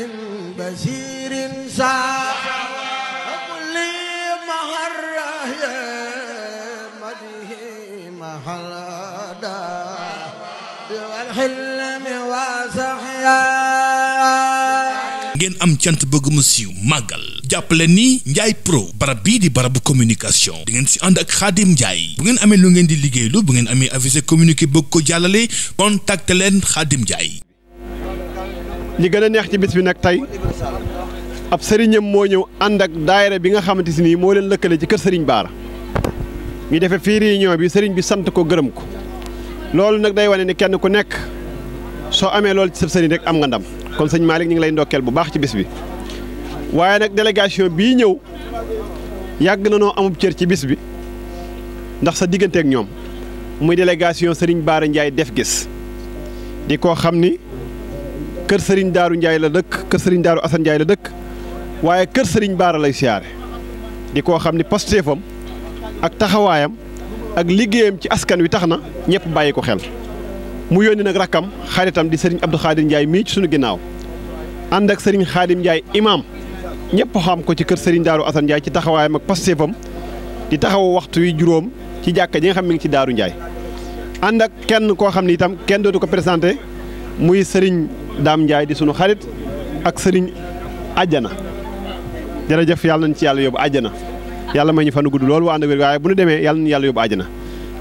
بشير ساق كل مهره مده محلدا والحلم واسحيا ngeen am cant bëgg mu siiw màggal jàppale ni Ndiaye Pro barab bii di barabu communication di ngeen si ànd ak Khadim Ndiaye bu ngeen amee lu ngeen di liggéeylu bu ngeen amee avisé communiqué bëgg ko jàllale contacte leen Khadim Ndiaye. li gën a neex ci bis bi nag tey ab sëriñam moo ñëw ànd ak daayira bi nga xamante si nii moo leen lëkkale ci kër Serigne Bara ñu defee fii réunion bi sëriñ bi sant ko gërëm ko loolu nag day wane ni kenn ku nekk soo amee loolu ci sa sëriñ rek am nga ndam kon sëñ Malick ñu ngi lay ndokkeel bu baax ci bis bi. waaye nag délégation bii ñëw yàgg na noo amub cër ci bis bi ndax sa digganteeg ñoom muy délégation Serigne Bara Ndiaye def gis di koo xam ni kër Serigne Darou Ndiaye la dëkk kër Serigne Darou Assane Ndiaye la dëkk waaye kër Serigne Bara lay siyaare di koo xam ni pastéefam ak taxawaayam ak liggéeyam ci askan wi tax na ñëpp bàyyi ko xel mu yónni nag rakkam xaritam di Serigne Abdou Khadir Ndiaye mii ci sunu ginnaaw ànd ak Serigne Khadim Ndiaye imam ñëpp xam ko ci kër Serigne Darou Assane Ndiaye ci taxawaayam ak pastéefam di taxawu waxtu wi juróom ci jàkka ji nga xam mi ngi ci Darou Ndiaye ànd ak kenn koo xam ni itam kenn dootu ko présenté muy Serigne Dame Ndiaye di sunu xarit ak Serigne Adjana jërëjëf yàlla nañ ci yàlla yóbbu Adjana yàlla may ñu fan gudd loolu waa ànd ak wér waaye bu ñu demee yàlla nañu yàlla yóbbu Adjana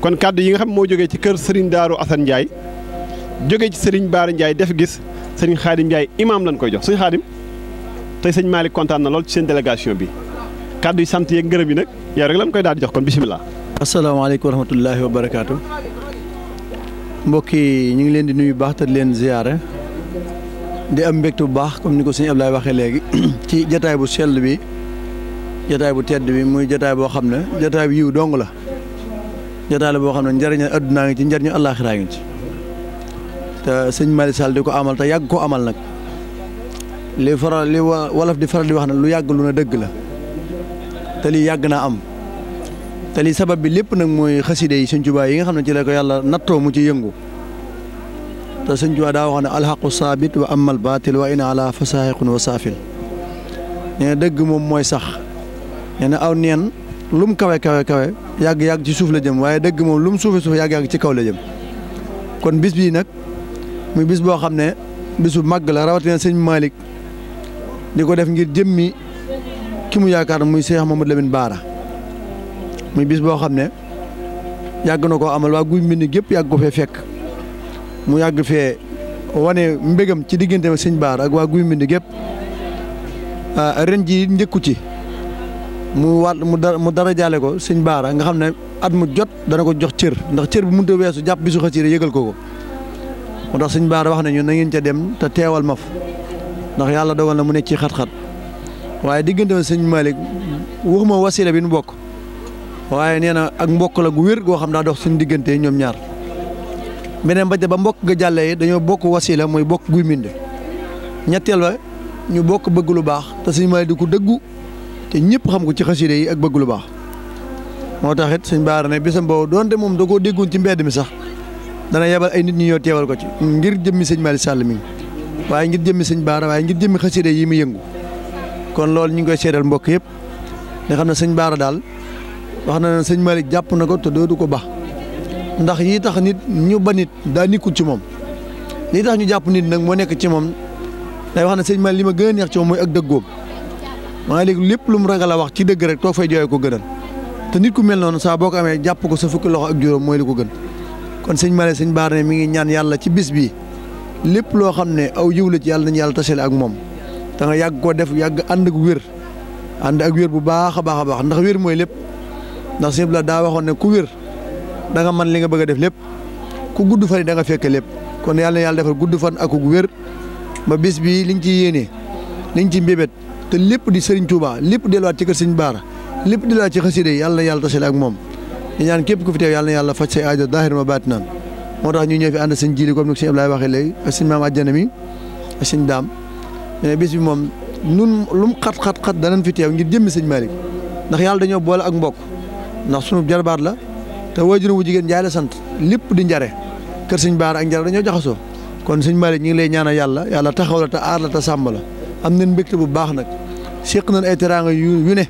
kon kàddu yi nga xam moo jógee ci kër Serigne Darou Assane Ndiaye jógee ci Serigne Bara Ndiaye def gis Serigne Khadim Ndiaye imam lañ koy jox sëñ Khadim tey sëñ Malick kontaan na lool ci seen délégation bi kàddu yi sant yeeg ngërëm yi nag yow rek lañ koy daal di jox kon bisimilah. asalaamaaleykum wa rahmatullahi wa barakaatu mbokk yi ñu ngi leen di nuyu baax te leen ziyaare di am mbégte bu baax comme ni ko sëñ Ablaye waxee léegi ci jataay bu sell bi jataay bu tedd bi muy jataay boo xam ne jataay bu yiw dong la jataay la boo xam ne njëriñu addunaa ngi ci njëriñu àllaaxiraa ngi ci te sëñ Malick Sall di ko amal te yàgg ko amal nag li wolof di faral di wax ne lu yàgg lu ne dëgg la te lii yàgg naa am te lii sabab bi lépp nag mooy xaside yi sëñ Tuubaa yi nga xam ne ci la ko yàlla nattoo mu ci yëngu te sëñ Tuubaa daa wax ne alxaqu saabit wa amal baatil wa ina ala fasaaxiqun wa saafil nee na dëgg moom mooy sax nee na aw neen lum kawe yàgg ci suuf la jëm waaye dëgg moom lum suufe yàgg ci kaw la jëm kon bis bii nag muy bis boo xam ne bisu màgg la rawatina sëñ Malick di ko def ngir jëmmi ki mu yaakaar muy Cheikh Mamadou Lamine Bara muy bis boo xam ne yàgg na koo amal waa guy mbind gépp yàgg ko fee fekk mu yàgg fee wane mbégam ci diggante ak sëñ Bara ak waa guy mbind gépp ren ji njëkku ci mu dara jaale ko sëñ Bara nga xam ne at mu jot dana ko jox cër ndax cër bu mënta weesu jàpp bisu xasida yëgal ko moo tax sëñ Bara wax nañu na ngeen ca dem te teewal ma fa ndax yàlla dogal na mu nekk ci xat-xat waaye diggante ma sëñ Malick waxuma wasila bi nu bokk waaye nee na ak mbokk la gu wér goo xam daa dox suñu diggante ñoom ñaar beneen ba mbokk ga jàllee dañoo bokk wasila mooy bokk guy mbind ñetteel ba ñu bokk bëgg lu baax te sëñ Malick di ko dëggu te ñëpp xam ko ci xasida yi ak bëgg lu baax moo tax it sëñ Bara ne bisam boobu doonte moom da koo déggoon ci mbedd mi sax dana yebal ay nit ñi ñoo teewal ko ci ngir jëmmi sëñ Malick Sall mi waaye ngir jëmmi sëñ Bara waaye ngir jëmmi xasida yi mu yëngu kon loolu ñu ngi koy seedal mbokk yëpp nga xam ne sëñ Bara daal wax na ne sëñ Malick jàpp na ko te dootu ko ba ndax yi tax nit ñu ba nit daa nikkul ci moom lii tax ñu jàpp nit nag moo nekk ci moom day wax ne sëñ Malick li ma gën a neex ci moom mooy ak dëggoom maa léegi lépp lu mu ragal a wax ci dëgg rek toog fay jooyee ko gënal te nit ku mel noonu saa boo ko amee jàpp ko sa fukki loxo ak juróom mooy li ko gën kon sëñ Malick sëñ Bara ne mi ngi ñaan yàlla ci bis bii lépp loo xam ne aw yiw la ci yàlla nañu yàlla tasale ak moom te nga yàgg koo def yàgg ànd ak wér bu baax a baax ndax wér mooy lépp ndax sëñ la daa waxoon ne ku wér da nga mën li nga bëgg a def lépp ku gudd fan yi da nga fekk lépp kon yàlla na yàlla defal gudd fan ak wér ba bis bii liñ ci yéenee liñ ci mbébét te lépp di Serigne Touba lépp delluwaat ci kër sëñ Bara lépp delluwaat ci xasida yi yàlla na yàlla tasale ak moom di ñaan képp ku fi teew yàlla na yàlla faj say aajo daahir ma baati naan moo tax ñu ñëw fi ànd sëñ Jili comme ni ko sëñ Ablaye waxee léegi ak sëñ Maam Adjana mi ak sëñ Daam mais bis bi moom nun lu mu xat danañ fi teew ngir jëmmi sëñ Malick ndax yàlla dañoo boole ak mbokk ndax sunu jarbaat la te waajur wu jigéen Njaay la sant lépp di njare kër sëñ Bara ak njare dañoo jaxasoo kon sëñ Malick ñu ngi lay ñaanal yàlla taxaw la te aar la te sàmm la am nañ mbégte bu baax nag séq nañ ay teraanga yu ne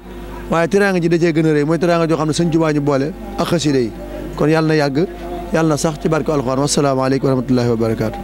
waaye teraanga ji da cee gën a rëy mooy teraanga joo xam ne sëñ Tuubaa ñu boole ak xasida yi kon yàlla na yàgg yàlla na sax ci barke alxuraan wasalaamaaleykum wa rahmatullahi wa barakaatu.